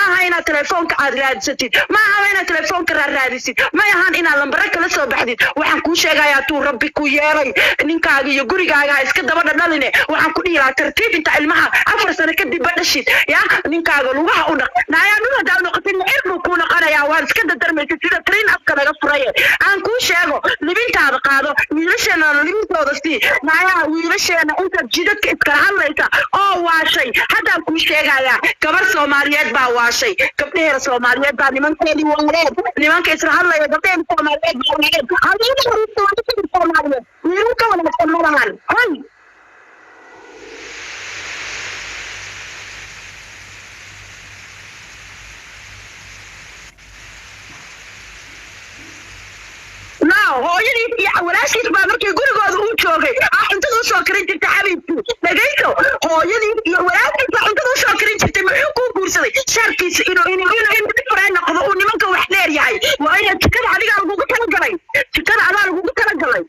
Aha inaad telefoonka aad raadsatid, ma aha inaad telefoonka raaraadisid, ma ahan inaad lambaro kala soo baxdid. Waxaan kuu sheegayaa, tuu Rabbi ku yeelay, ninkaaga iyo gurigaaga ha iska daba dhadhaline. Waxaan ku dhihi lahaa, tartiib inta ilmaha 4 sano kadib ba dhashid, ya ninkaaga lugaha u dhaq. Naayaa, dhul haddaa u noqotid, cir buu kuu noqonayaa, waad iska dadarmaysid sida trin afka laga furaye. Aan kuu sheego, libintaada qaado, wiilasheena libintooda sii. Naayaa, wiilasheena intaad jidadka iskala hadlaysa oo waashay, haddaan kuu sheegayaa, gabar Soomaaliyeed baa waashay, gabdheheeda Soomaaliyeed baa nimankeedii waaleen, nimanka isla hadlaya, gabdheheeda Soomaaliyeed baa waaleen. Soomaaliyeed wiilal ka wanaagsan ma lahan hoy. No, hooyadiis iyo walaashiis baa markii gurigooda uu joogay cuntada usoo karin jirtay. Xabiibkii, dhegayso, hooyadiis iyo walaashiis baa cuntada usoo karin jirtay. Muxuu kuu guursaday? Sharkiisa inuu different noqdo, uu nimanka wax dheer yahay. Waa inaad jikada adigaa lagugu talagalay, jikada adaa lagugu talagalay,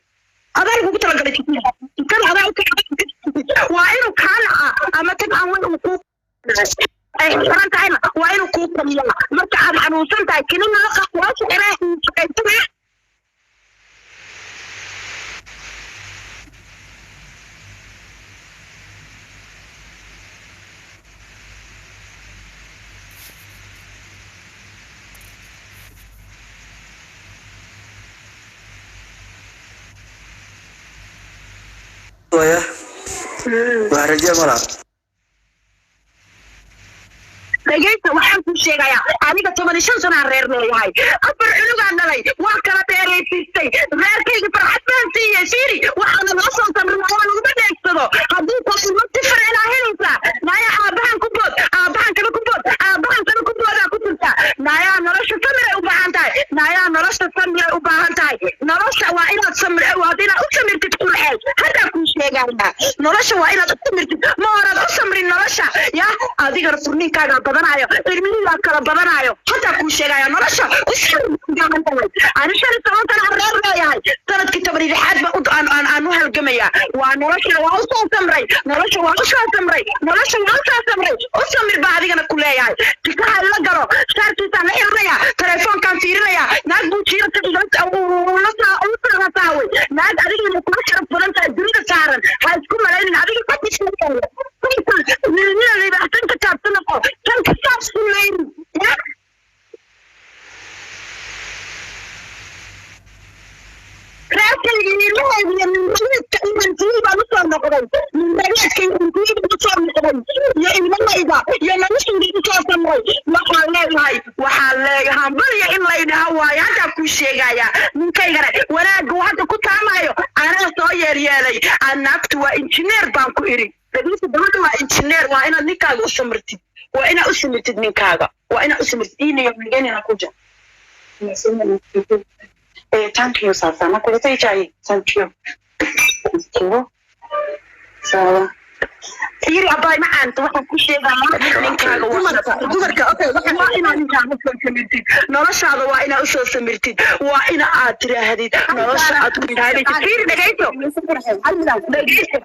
adaa lagugu talagalay, jikada adaa waa inuu kaa nacaa ama tabcan way uu kuu ay xiran tahayna, waa inuu kuu kaliyaa. Marka aad xanuunsan tahay, kinina la qaxwaasha xiraa shaqaysana. Waya wax rajo mala. Dhegeysta, waxaan kuu sheegayaa, aniga 15 sanaan reer leeyahay, afar cunugaan dhalay, waa kala dheeraysiistay, reerkayga farxad baan siiyey. Fiiri, waxaana loo soo samrin oo laguma dheegsado. Haddii kale ilmo different aa helaysaa. Naaya, aabbahan ku bood, aabbahan kale ku bood, aabbahan kale ku boodaa ku jirtaa. Naayaa, nolosha samiray u baahan tahay. Naayaa, nolosha samiray u baahan tahay. Nolosha waa inaad samir, waa inaad u samirtid. Qurxeel, haddaa kuu sheegayaa, nolosha waa inaad u samirtid. Ma horaad u samrin nolosha, ya adigana furniinkaagaa badanayo, ilmihigaa kala badanayo. Haddaa kuu sheegaya, nolosha u samir baahan tahay. Ani 15 sana aan reer leeyahay, sanadkii 16aad ba aan u halgamayaa. Waa nolosha waa usoo samray, nolosha waa usoo samray, nolosha waa usoo samray. U samir baa adigana ku leeyahay. Jikaha la galo, shaarkiisaan la xiranaya, telefoonkaan fiirinaya, naag buu jiirata la saaway. Naag adigana kula sharaf badan tahay dunida saaran ha isku malaynin. Adiga ka taabta noqo, tanka saas ku leynin ya. Reerkayga, ilmahayga iyo ninrageedka imantiyi baan usoo noqday, ninrageedka imantiyi baan usoo noqday, iyo ilmahayga iyo noloshayda usoo samray. Waxaan leeyahay, waxaan leeyahay hambaliya in laydhaha waayo. Haddaa kuu sheegaya, ninkaygana wanaagga uu hadda ku taamayo anaa soo yeelyeelay. Naagtu waa injineer baan ku idhi. Dhegeysta, gabadha waa injineer. Waa inaad ninkaaga u samirtid, waa inaad u samirtid ninkaaga, waa inaad u samirtid. Inayo maganina ku jir. Thank you sasa. Nakuletea chai. Thank you. Thank Sawa. Fiiri, abaay macaanta, waxaan ku sheegayaa, ninkaaga dumarka, okay, waxaan waa inaad ninkaaga usoo samirtid. Noloshaada waa inaad usoo samirtid, waa ina aad tiraahdid nolosha aad ku taagaysid. Fiiri, dhegayso, dhegayso,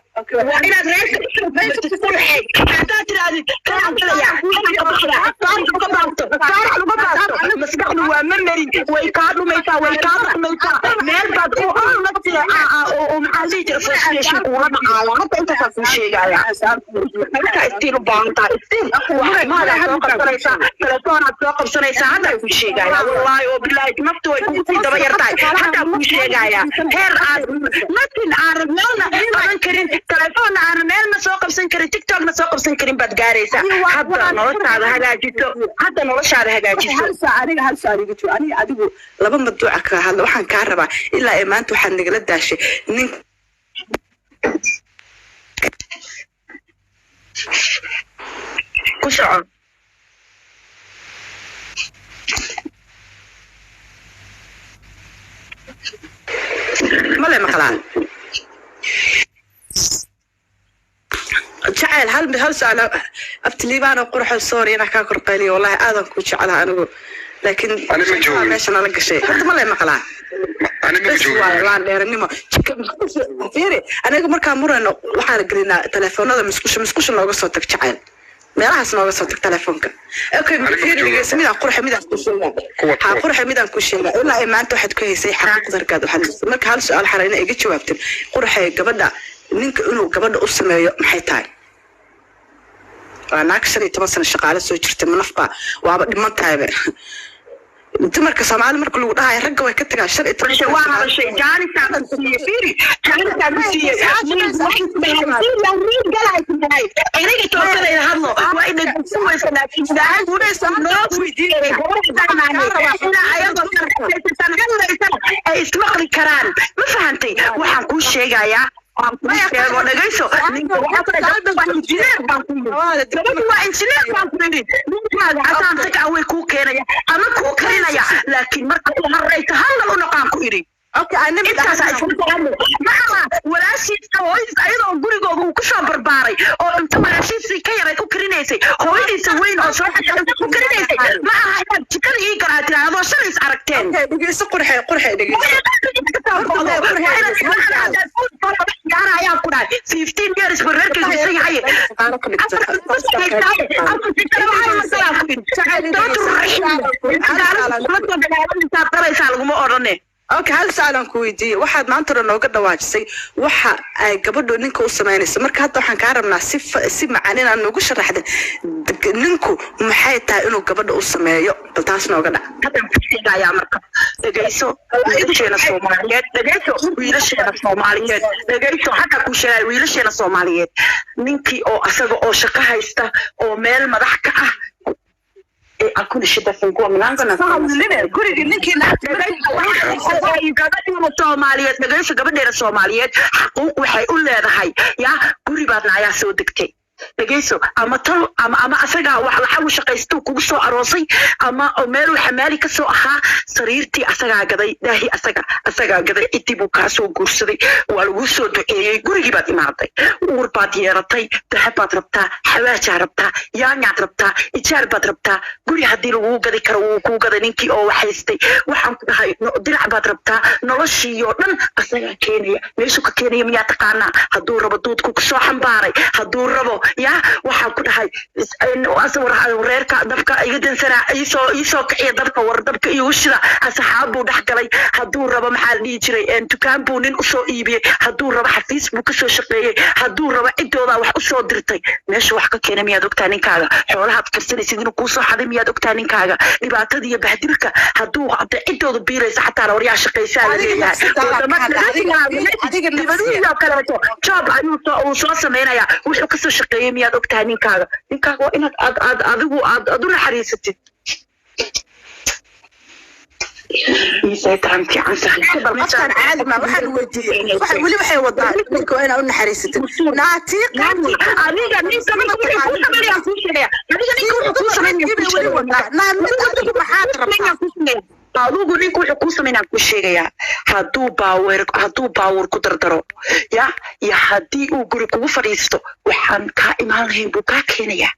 waa inaad reerka usoo samirtid. Qurxey, haddaad tirahdid kanaan galaya, kanaan ka baxaya, faarax uga baabto, faarax uga baabto, maskaxdu waa memory, way kaa dhumaysaa, way kaa dhaqmaysaa. Meel baad u oo maxaa dhihi jira, frustration kuula dhacaaya. Hadda intaasaa kuu sheegaya. Marka istiin u baahan tahay, istiin maadaa soo qabsanaysaa, telefoonaad soo qabsanaysaa. Haddaa kuu sheegaya, wallaahi oo bilaahi, naftu way kugu sii daba yar tahay. Haddaa kuu sheegaya, heer aad nothing aanad meelna qaban karin, telefoonna aanad meelna soo qabsan karin, TikTokna soo qabsan karin baad gaaraysaa. Hadda noloshaada hagaajiso, hadda noloshaada hagaajiso. Hal saac aniga, hal saac aniga joogo, aniga adigu laba madduuca ka hadla. Waxaan kaa rabaa, ilaa ay maanta waxaad nagala daashay nin Ku soco. Male maqlaan jacayl. Hal su'aal, abtiliibaano qurxo, sorry inaa kaa korqayliyo, wallahi aadan ku jeclaha anigu, laakiin Ani ma joogin. Meesha nala gashay horta, male maqlaa? Ani ma Bes joogin. Waayo laan dheeranimo. Fiiri, aniga markaan murayno waxaan gelinaa telefoonada musqusha, musqusha nooga soo tag, jacayl. Meelahaas nooga soo tag telefoonka. Okay, fiiri, dhegeyso, midaan qurxa, midaan ku sheegaa. Kuwad, Ha kuwad. Qurxa, midaan ku sheegaa, ilaa ay maanta waxaad ku haysay xaquuqda raggaad waxaad. Marka hal su-aal xara ina iga jawaabtin. Qurxay, gabadha ninka inuu gabadha u sameeyo maxay tahay? Waa naag 15 sano shaqaale soo jirtay, ma nafba waaba dhiman tahayba. Dumarka Soomaali marka lagu dhahayo ragga way ka tagaan 15 sano waa shaqaale. Hadashay, jaanisaa ku siiyey. Fiiri, jaanisaa ku siiyey. Aniga toosada ila hadlo, waa ina gudsan weysa, laakiin noo weydiinaya inaa ayagoo hadlaysana ay ismaqli karaan. Ma fahantay waxaan kuu sheegayaa? Waan kuu sheego, dhegayso. Ninka waxaa ku injineer baan ku yidhi, gabadhu waa injineer baan ku yidhi. Ninkaaga asaan take away kuu keenaya ama kuu karinaya, laakiin marka u horeysa hadal u noqaan ku idhi. Okay, ana mid Intaasaa isla fahanno. Ma aha walaashiisa hooyadiis ayadoo gurigooda uu kusoo barbaaray oo cunto walaashiisii ka yarayd u karinaysay, hooyadiisa weyn oo soo xataa u karinaysay. Ma aha inaad jikada ii garaa tirahdoo shalay is aragteen. Okay, dhegeyso qurxay, qurxay, dhegeyso. Ayaa ku dhahay 15 years buu reerkaygu dhisan yahay. Daraysaa laguma odhane. Okay, hal su-aal aan ku weydiiyey. Waxaad maanta dhan nooga dhawaajisay waxa ay gabadhu ninka u samaynayso. Marka hadda waxaan kaa rabnaa si si macaan inaad noogu sharaxdin ninku maxay tahay inuu gabadha u sameeyo. Bal taas nooga dhac. Haddaan ku sheegayaa. Marka dhegayso, wiilasheena Soomaaliyeed, dhegayso, wiilasheena Soomaaliyeed, dhegayso. Hadda ku sheegaya, wiilasheena Soomaaliyeed, ninkii oo asaga oo shaqo haysta oo meel madax ka ah ee akuna shida fungua mlango na Gurigii ninkii Gabadheena Soomaaliyeed, dhegayso, gabadheena Soomaaliyeed xaquuq waxay u leedahay ya guri baadna ayaa soo degtay. Dhegayso, ama tal ama asagaa wax lacag u shaqaystuu kugu soo aroosay, ama oo meeluu xamaali ka soo ahaa, sariirtii asagaa gaday, daahi asagaa gaday, ciddii buu kaa soo guursaday, waa laguu soo duceeyey, gurigii baad imaaday, uur baad yeeratay, dahab baad rabtaa, xawaajaa rabtaa, yaanyaad rabtaa, ijaar baad rabtaa. Guri haddii laguu gadi karo wuu kuu gaday ninkii oo wax haystay. Waxaan ku dhahay, dirac baad rabtaa, noloshii oo dhan asagaa keenaya. Meeshuu ka keenaya miyaa taqaanaa? Hadduu rabo duudku kusoo xambaaray, hadduu rabo ya waxaan ku dhahay reerka dabka iga dansanaa, iisoo kiciya dabka, war dabka iigu shida, asxaab buu dhex galay. Hadduu rabo, maxaa la dhihi jiray, dukaan buu nin usoo iibiyey. Hadduu rabo xafiis buu kasoo shaqeeyey. Hadduu rabo ciddoodaa wax usoo dirtay. Meesha wax ka keenay miyaad ogtaa ninkaaga? Xoolahaad karsanaysid inuu kuusoo xaday miyaad ogtaa ninkaaga? Dhibaatada iyo bahdilka hadduu hadda ciddoodu biilaysa xataa waryaa shaqaysaa la Adiga leeyahay. nafsadaada ka hadla, adiga nafsiya. Dibadihii kaleeto job ayuu uu soo samaynayaa. Wuxuu kasoo shaqeeyey miyaad ogtahay ninkaaga? Ninkaaga waa inaad aad aad adigu aad u naxariisatid. Iisay tahan fiican tahay. Bal qofkaan caadi ma waxaan weydiiyey, waxaan weli waxay wadaa ninka waa inaad u naxariisatid naatii. Adiga ninka marka wuxuu kuu sameynaya kuu sheegaya. Adiga ninka wuxuu kuu sameynaya kuu sheegaya. Naa mid, adigu maxaad rabtaa? Adigu ninka wuxuu kuu sameynaya kuu sheegayaa. Hadduu baawer ku dardaro ya ya haddii uu guri kugu fadhiisto, waxaan kaa imaan lahayn buu kaa keenayaa.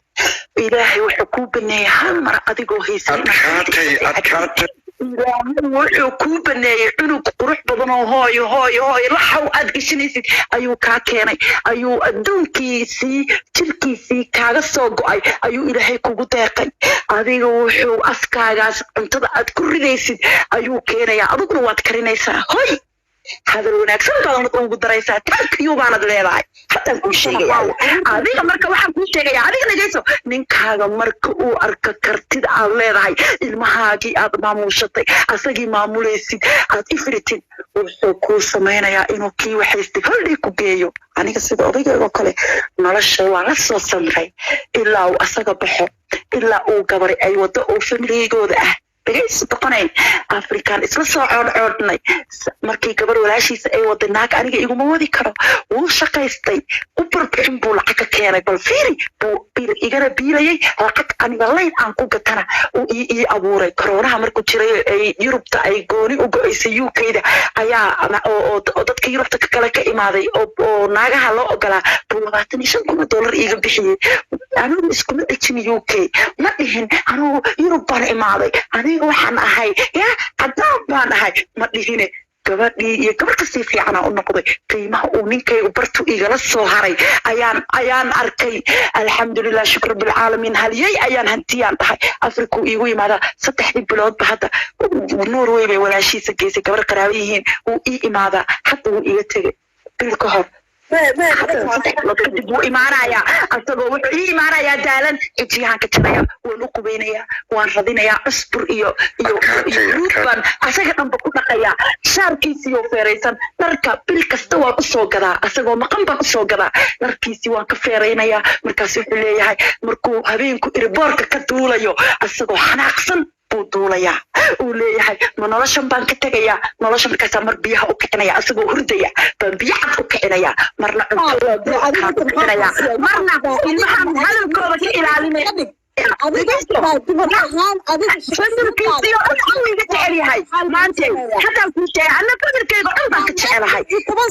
Ilaahay wuxuu kuu baneeyay hal mar adigoo haysan. Adkaatay, adkaatay. Ilaahay wuxuu kuu baneeyey cunug qurux badan oo hooyo hooyo hooyo laxaw aad gashanaysid ayuu kaa keenay, ayuu adduunkiisii jirkiisii kaaga soo go'ay ayuu Ilaahay kugu deeqay. Adiga wuxuu afkaagaas cuntada aad ku ridaysid ayuu keenayaa, adiguna waad karinaysaa. Hoy, hadal wanaagsan badanad ugu daraysaa, thank you baanad leedahay. Haddaan kuu sheegaya adiga, marka waxaan kuu sheegaya adiga, dhegeyso, ninkaaga marka uu arko kartida aad leedahay, ilmahaagii aad maamuushatay, asagii maamulaysid, aad ifritid, wuxuu kuu samaynayaa inuu kii waxaystay holdhay ku geeyo. Aniga sida odaygeedoo kale nolosha waa la soo samray ilaa uu asaga baxo, ilaa uu gabaray ay wado oo familigooda ah. Dhegaysi doqonay, African isla soo coodhcoodhnay. Markii gabar walaashiisa ay waday naag, aniga iguma wadi karo. Wuu shaqaystay, u barbixin buu lacag ka keenay. Bal fiiri, buu igana biilayay lacag aniga layn aan ku gatana uu ii abuuray. Koroonaha markuu jiray ay Yurubta ay gooni u go-aysay, UK-da ayaa oo dadka Yurubta ka kale ka imaaday oo naagaha loo ogolaa buu 25,000 oo dollar iiga bixiyey. Anigu iskuma dhejin UK, ma dhihin anigu Yurub baan imaaday, aniga waxaan ahay ya cadaan baan ahay, ma dhihine. Gabadhii iyo gabar kasii fiicanaa u noqday. Qiimaha uu ninkaygu bartu igala soo haray ayaan arkay. Alxamdulilah, shukr bilcaalamiin, halyey ayaan hantiyaan dhahay. Afrikuu iigu yimaadaa 3dii biloodba. Hadda Norway bay walaashiisa geysay, gabar qaraaba yihiin. Wuu ii imaadaa. Hadda wuu iga tegay bil ka hor. 3 bilood kadib wuu imaanayaa, asagoo wuxuu ii imaanayaa daalan. Cijiyahan ka jaraya, waan u qubaynayaa, waan radinayaa, cusbur iyo ruud baan asaga dhanba ku dhaqayaa. Shaarkiisiiyoo feeraysan, dharka bil kasta waan usoo gadaa. Asagoo maqan baan usoo gadaa dharkiisii, waan ka feeraynayaa. Markaas wuxuu leeyahay, markuu habeenku airportka ka duulayo, asagoo xanaaqsan buu duulayaa. Uu leeyahay, "Ma noloshan baan ka tegayaa nolosha?" Markaasaa mar biyaha u kicinaya, asagoo hurdaya baan biyo cad u kicinaya, marna cunto u kicinaya, marna ilmahan hadalkooda ka ilaalinaya. Familkiisiyo dhan uu iga jecel yahay maante. Haddaan kuu sheegay, anna familkayga dhan baan ka jecelahay,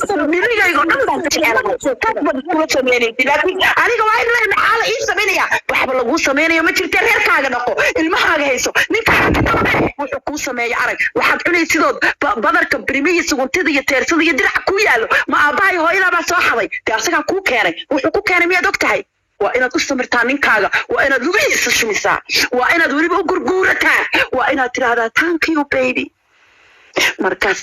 familigayga dhan baan ka jecelahay. Taas baad iskula samaynaysa, laakiin aniga waa in la maxaa la ii samaynaya? Waxba laguu samaynayo ma jirte. Reerkaaga dhaqo, ilmahaaga hayso, ninkaaga ka dalbe. Wuxuu kuu sameeya arag. Waxaad cunay sidood badarka birimihii suguntida iyo teersada iyo diraca kuu yaallo, ma aabbahay hooyadaa baa soo xaday? Dee asagaa kuu keenay. Wuxuu ku keenay miyaad og tahay? Waa inaad u samirtaa ninkaaga, waa inaad lugihiisa shumisaa, waa inaad weliba u gurguurataa, waa inaad tidhaahdaa, "Thank you, baby." Markaas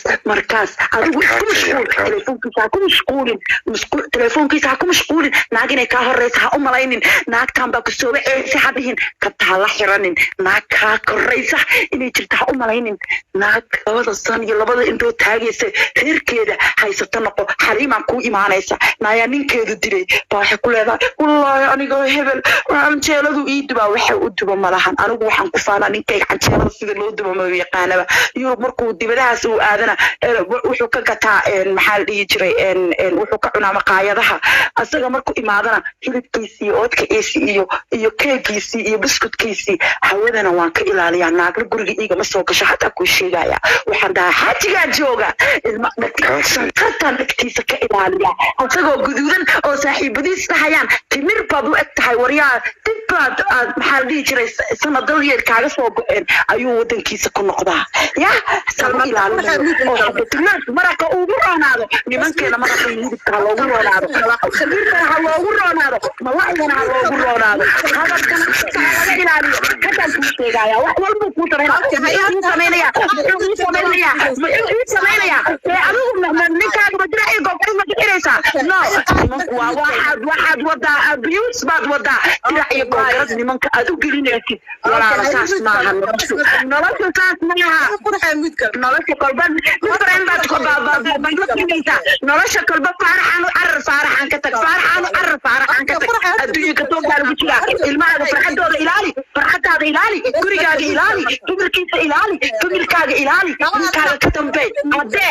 adigu isku mashquul, telefoonkiisa ha ku mashquulin, telefoonkiisa ha ku mashquulin. Naag inay kaa horeysa ha u malaynin. Naagtan baa kusoo waceysa ha dhihin, kabta ha la xiranin. Naag kaa koraysa inay jirta ha u malaynin. Naag labada san iyo labada indhood taagaysa, reerkeeda haysata noqo. Xaliimaan kuu imaanaysa, naayaa ninkeedu dilay baa waxay ku leedahay, "Wallaahi aniga hebel canjeeladu ii dubaa." Waxa u duba malahan. Anigu waxaan ku faanaa ninkayga canjeelada sida loo dubo ma yaqaanaba. Yurub markuu dibadahaas uu aadana, wuxuu ka gataa, maxaa la dhihi jiray, wuxuu ka cunaa maqaayadaha. Asaga markuu imaadana hilibkiisii iyo oodkaciisii iyo keegiisii iyo buskudkiisii. Hawadana waan ka ilaaliyaa. Naagla guriga iigama soo gasho. Hataa kuu sheegaya, waxaan dhahaa, "Xaajigaa jooga." Ilma shanqartaan dhegtiisa ka ilaaliya. Asagoo guduudan oo saaxiibadiis dhahayaan, "Timir baad u eg tahay, waryaa, dib baad aad," maxaa la dhihi jiray, "sanadal kaaga soo go-een," ayuu wadankiisa ku noqdaa. Ya salma ilaalinayo oo xabatunaas maraqa ugu roonaado. Nimankeena maraqa iyo hilibka ha loogu roonaado, khabiirkana ha loogu roonaado, malaydana ha loogu roonaado, hadalkana ha laga ilaaliyo. Haddaan kuu sheegaya, wax walbuu kuu samaynaya. Muxuu ii samaynaya? Muxuu ii samaynaya? Muxuu ii samaynaya? Ee adigu ninkaaga ma dirac iyo gobcid ma bixinaysaa? No, nimanku waa waxaad wadaa abuse baad wadaa. Dirac iyo googarad nimanka aad u gelinaysid, walaala, saas maaha noloshu. Noloshu saas maaha. Nolosha kolba different baad la kulmaysaa. Nolosha kolba faaraxaan u carar, faaraxaan ka tag, faaraxaan u carar, faaraxaan ka tag. Adduunka toobaa lagu jiraa. Ilmahaaga farxadooda ilaali, farxadaada ilaali, gurigaaga ilaali, familkiisa ilaali, familkaaga ilaali, ninkaaga ka dambey. Haddee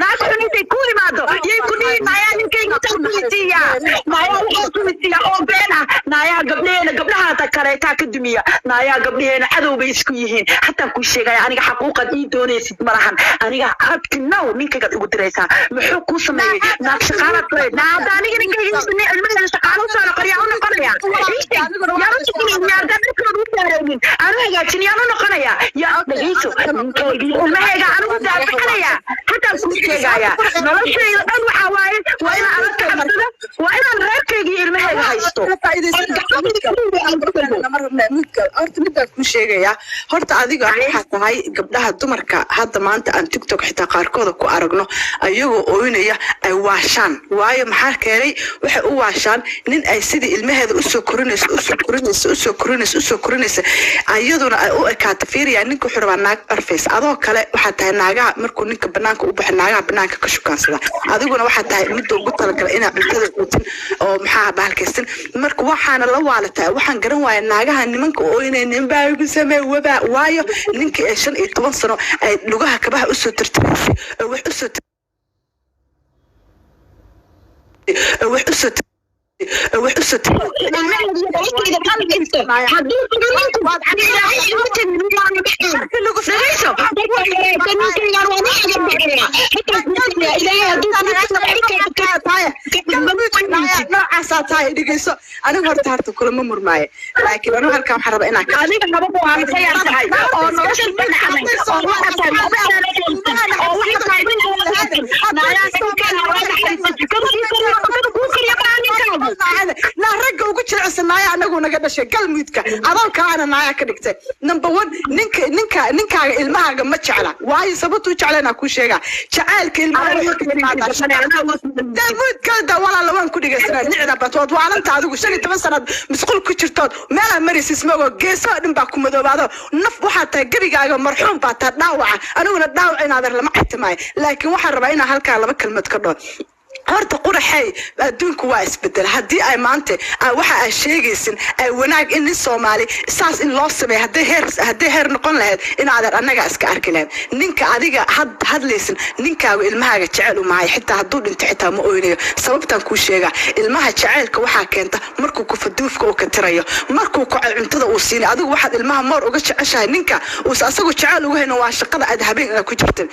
naag xun intay ku imaado yay ku dhihi, "Naayaa ninkayga intaan kumisiiyaa, naayaa waxaa kumisiiyaa," oo been ah. Naayaa gabdhaheena gabdhahaata kaleetaa ka dumiya. Naayaa gabdhaheena cadow bay isku yihiin. Hataa kuu sheegaya, aniga xaquuqad ii doonaysid malahan. Aniga abtinow ninkaygaad igu diraysaa. Muxuu kuu sameeyey? Naag shaqaalaad ku naada. Aniga ninkayga ilmaheena shaqaalo usoo noqon yaa u noqonaya? Ii sheeg, yaan u shaqaynaya? Haddaan dhulkooda u saaraynin, aanu hagaajin, yaan u noqonaya? Yaa dhageyso, ninkayga iyo ilmahayga anigu daafacanaya. Hataan kuu sheegaya, noloshayda dhan waxaa waaye waa inaan alla ka cabsado, waa inaan reerkayga iyo ilmahayga haysto. Horta midaan kuu sheegayaa, horta adiga waxaa tahay gabdhaha dumarka hadda maanta aan TikTok xitaa qaarkooda ku aragno ayagoo ooynaya ay waashaan. Waayo, maxaa keenay? Waxay u waashaan nin ay sidii ilmaheeda usoo korinayso, usoo korinayso, usoo korinayso, usoo korinayso, ayaduna ay u ekaato. Fiiriya, ninka wuxuu rabaa naag arfaysa adoo kale. Waxaa tahay naagaha markuu ninka banaanka u baxo naagaha banaanka ka shukaansada. Adiguna waxaa tahay midda ugu talagalay inaa cuntada quutin oo maxaa bahalkaysan. Marka waxaana la waalataa, waxaan garan waaya naagaha nimanka oo inay ninbaa igu samee wabaa. Waayo, ninkii ay 15 sano ay lugaha kabaha usoo tirtiraysay oo wax usoo oo wax usoo Wax u soo noocaasaa tahay. Dhegeyso, anigu horta kulama murmaayo, laakiin anigu halkaa waxaan rabaa inaan Adiga laba buwaansayaa tahay oo nolosha ka dhacday oo waxa tahay oo waxa tahay nin naa ragga ugu jilicsan naaya anagu naga dhashay galmudka adoonkaana naaya ka dhigtay number one. Ninka ninka ninkaaga ilmahaaga ma jecla, waayo sababtuu jeclana kuu sheegaa. Jacaylka ilmaha muudkada walaala waan ku dhegeysanaa. Nicda bat waad waalanta adigu, 15 sanaad masquul ku jirtood meelaa maraysa ismagoo geesoo dhan baa ku madoobaado. Naf waxaa tahay gebigaaga marxuum baa tahay dhaawaca. Aniguna dhaawac inaadeer lama caytimaayo, laakiin waxaan rabaa inaan halkaa laba kelmad ka dhaho. Horta quraxey, adduunku waa isbedel. Haddii ay maanta waxa ay sheegaysin ay wanaag in nin Soomaali saas in loo sameeyo, hadday heer noqon lahayd, inaadan annaga iska arki lahayd. Ninka adiga had hadlaysin, ninkaagu ilmahaaga jecel u mahay. Xitaa hadduu dhinto xitaa ma oynayo. Sababtaan kuu sheegaa, ilmaha jaceylka waxaa keenta markuu kufaduufka uu ka tirayo, markuu kaco cuntada uu siinay. Adigu waxaad ilmaha moor uga jeceshahay ninka uusa asagu jecel uga hayno waa shaqada aad habeen ku jirtan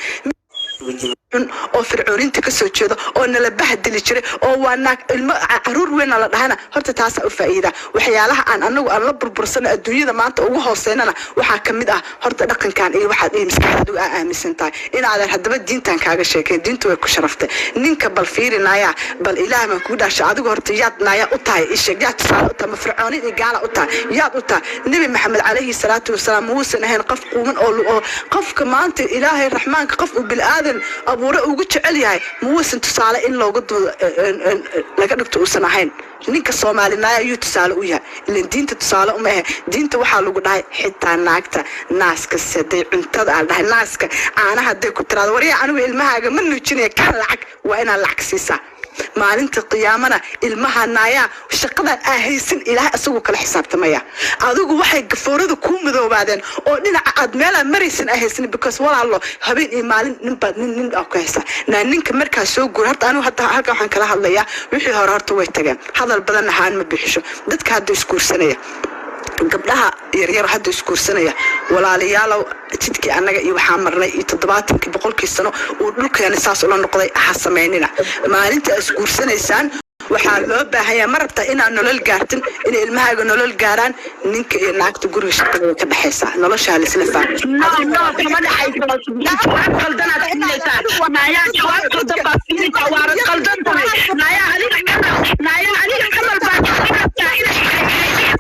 xun oo fircooniinta kasoo jeeda oo nala bahdili jiray oo waa naag ilmo caruur weyna la dhahana. Horta taasaa u faa'iida. Waxyaalaha aan anagu aan la burbursano adduunyada maanta ugu hooseynana waxaa ka mid ah horta dhaqankan iyo waxaad iyo maskaxda adigu aa aaminsan tahay inaadan. Haddaba diintan kaaga sheekeen, diintu way ku sharaftay ninka. Bal fiirinaya, bal Ilaah baan kugu dhaashay, adigu horta yaad naaya u tahay? Isheeg, yaad tusaale u tahay? Ma fircooniin iyo gaala u tahay? Yaad u tahay? Nebi Maxamed calayhi salaatu wasalaam muusan ahayn qof quuman oo qofka maanta Ilaahay raxmaanka qof uu bilaadan abuure ugu jecel yahay ma uusan tusaale in looga laga dhigto uusan ahayn. Ninka Soomaalinaaya ayuu tusaale u yahay? Ilan diinta tusaale uma ahe. Diinta waxaa lagu dhahay xitaa naagta naaska saday cuntada aa dhahay naaska caanaha hadday ku tiraado, "Waryaa, anigu ilmahaaga ma nuujinaya, kaan lacag," waa inaad lacag siisaa. Maalinta qiyaamana ilmaha naayaa shaqadan aa haysan Ilaahay isagoo kala xisaabtamaya. Adigu waxay gafoorada kuu madoobaadeen oo dhinaca aad meelaa maraysan aa haysan, because walaalo habeen iyo maalin ninbaad nin aa ku haysaa naa. Ninka markaa soo guura horta, anigu hadda halkan waxaan kala hadlayaa wixii hore horta way tageen. Hadal badanna haan ma bixisho. Dadka hadda isguursanaya, gabdhaha yaryar hadda isguursanaya, walaalayaalow, jidkii annaga iyo waxaa marnay iyo 70-kii 100-kii sano uu dhulkeena saas ula noqday ha samaynina. Maalinta aad isguursanaysaan waxaa loo baahanyaa, ma rabtaa inaad nolol gaartin, inay ilmahaaga nolol gaaraan, ninka iyo naagta guriga shaqada way ka baxaysaa. Noloshaa laisla fahmo. No, no, kama dhaxayso. Jawaab qaldanaad siinaysaa naayaa, jawaab qaldan baad siinaysaa, waanad qaldan tahay naayaa. Adiga naayaa, adiga camal baad rabtaa inay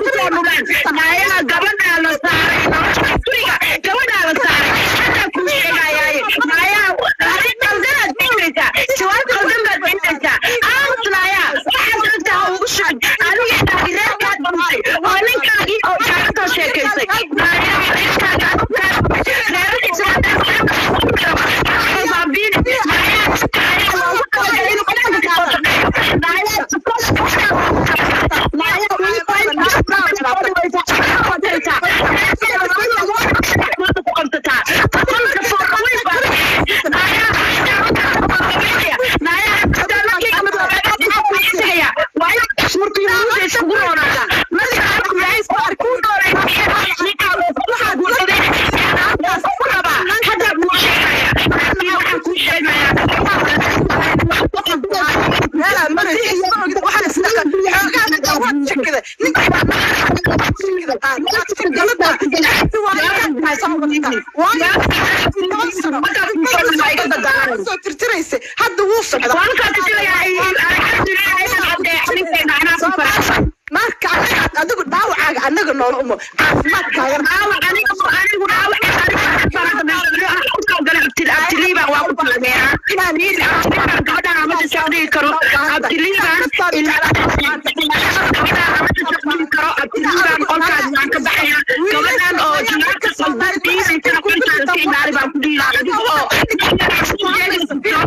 kusoo nugaan naayaa. Gabadhaa la saaray nolosha guriga, gabadhaa la saaray hadaa kuu sheegayaaye naayaa. Adi qaldanaad siinaysaa, jawaab qaldan baad siinaysaa. Aamus naayaa, waxaad rabtaa ha ugu shugin. Adiga reerkaad dhumtay oo ninkaagii oo kaaga soo sheekaysay naayaa, reerkaaga reerkiisa baabiine naayaa. Loogu talagalay inuu qofka kasoo shaqeeyo naayaa, naayaa weli ku qabsataa qolka fooqa weyn baa naayaa. Naayaa waa in markuu yuhuudda iskugu roonaada marka Ilaahay kuu dooray ninkaa wuu guursaday, waa ku rabaa. Hadda kuu sheegaya, laakiin waxaan kuu sheegayaa meelaa maraysa waxaa isla xoogaa waad shakida ninka soo tirtiraysa hadda wuu socdaa. Marka adigu dhaawacaaga annaga noola umo caafimaadkaaga. Anigu dhaawac abtiliiban waa ku taageeraa. Gabadhaan ama soo dhigi karo abtiliiban, gabadhaan ama soo dhigi karo abtiliiban. Qolkaas waan ka baxaya. Gabadhan oo jawaabta qaldan dhiibaysana qolkaas ka ilaali baan ku dhihi lahaa. Adiga oo soo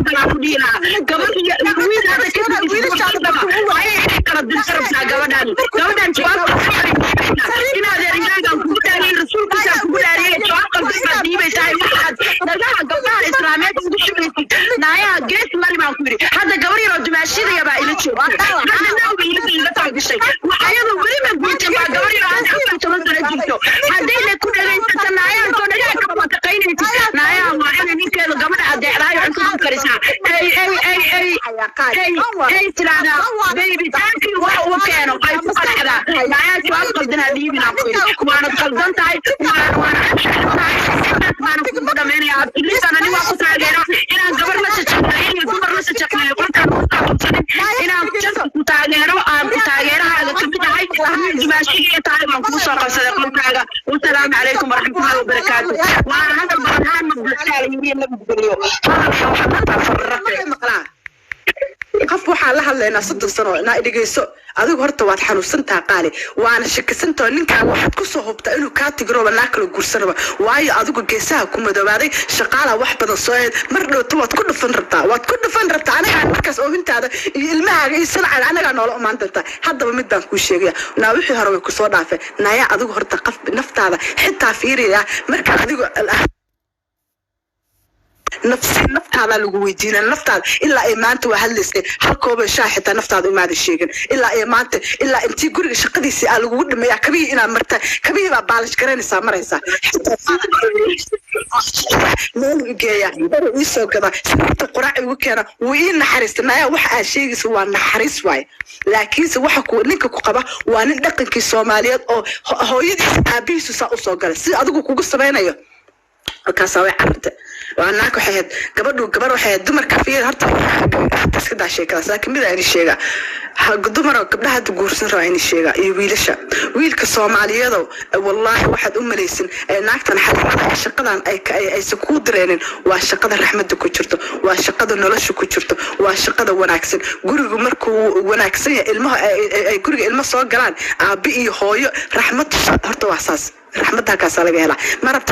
galaa ku dhihi lahaa. Gabadh iyo wiil hadda kadib ayay kala dirta rabtaa gabadhan. Gabadhan jawaabta inaadeer Ilaagaan kugu dhaariyey, rasuulkiisaa kugu dhaariyey, jawaab qaldan baad dhiibaysaa. Waxaad dhagaha gabdhaha islaameed ugu shubaysid naayaha gees mari baan ku yidhi. Hadda gabar yaroo dumaashidaya baa ila joogta hadda nawga ila. Haddayna ku dhagaysato naayaa soo dhagaa ka mataqaynaysid. Naayaa waa inay ninkeedu gabadha adeecdaayo cunto u karisaa. Ay ay ay ay ay ay tiraahdaa baby thank you, wax uu keeno ay ku qanacdaa. Naayaa jawaab qaldanaa dhiibinaa ku yidhi, waanad qaldan tahay, waana anshaxan tahay, intaas baana kugu dhamaynaya. Abdulisana nin waa ku taageeraa inaan gabar la shaqeeyo iyo dumar la shaqeeyo, qolkaan ku qabsanin inaan janta ku taageero, aan ku taageerahaaga kamid ahay, dumaashigiiyo tahay baan kugu soo qabsaday qolkaaga. Wasalaamu calaykum waraxmatullahi wabarakaatu. Waana hadal badan haan mabdulsaal yiri nabadgeliyo hadalka waxaa ka farraqe. Maqlaa qof waxaan la hadlaynaa 30 sano naa dhegeyso. Adigu horta waad xanuunsantaha qaali, waana shakisantao ninkaaga waxaad kusoo hubtaa inuu kaa tigirooba naa kala guursanaba, waayo adigu geesaha ku madoobaaday, shaqaalaa wax badan soo eed mar dhowto waad ku dhufan rabtaa, waad ku dhufan rabtaa. Anagaa markaas oohintaada iyo ilmahaaga iyo sanacaaga anagaa noola imaan doontaa. Haddaba mid baan kuu sheegaya naa, wixii hore way kusoo dhaafeen. Naya, adigu horta qof naftaada xitaa fiiriya marka adigu nafsi naftaada lagu weydiinaa naftaada. Ilaa ay maanta waa hadlaysay, hal kooban shaah xitaa naftaada imaada sheegin. Ilaa ay maanta, ilaa intii guriga shaqadiisii aa lagugu dhameeyaa, kabihii inaad marta, kabihii baa baalish garanaysaa maraysaa, xitaa meel u geeya, dharu iisoo gadaa, sariirta quraac igu keena, wuu ii naxariista. Naya, waxa aad sheegaysa waa naxariis waaye, laakiinse waxa ku ninka ku qaba waa nin dhaqankii Soomaaliyeed oo hooyadiisa aabihiisu saa usoo galay si adigu kugu samaynayo. Markaasaa way carartay. Waa naag waxay ahayd gabadhu, gabar waxay ahayd dumarka fiir horta hata iska daa sheekadaas, laakiin mid ayni sheegaa, dumar oo gabdhaha hadda guursan raba ayni sheegaa iyo wiilasha, wiilka Soomaaliyeedow, wallaahi waxaad u malaysin ee naagtan xalimada ee shaqadan ay aysan kuu direenin waa shaqada raxmadda ku jirto, waa shaqada nolosha ku jirto, waa shaqada wanaagsan. Gurigu markuu wanaagsan yahay, ilmaha ay guriga ilmo soo galaan, aabi iyo hooyo raxmad horta waa saas, raxmadda halkaasaa laga helaa ma rabta.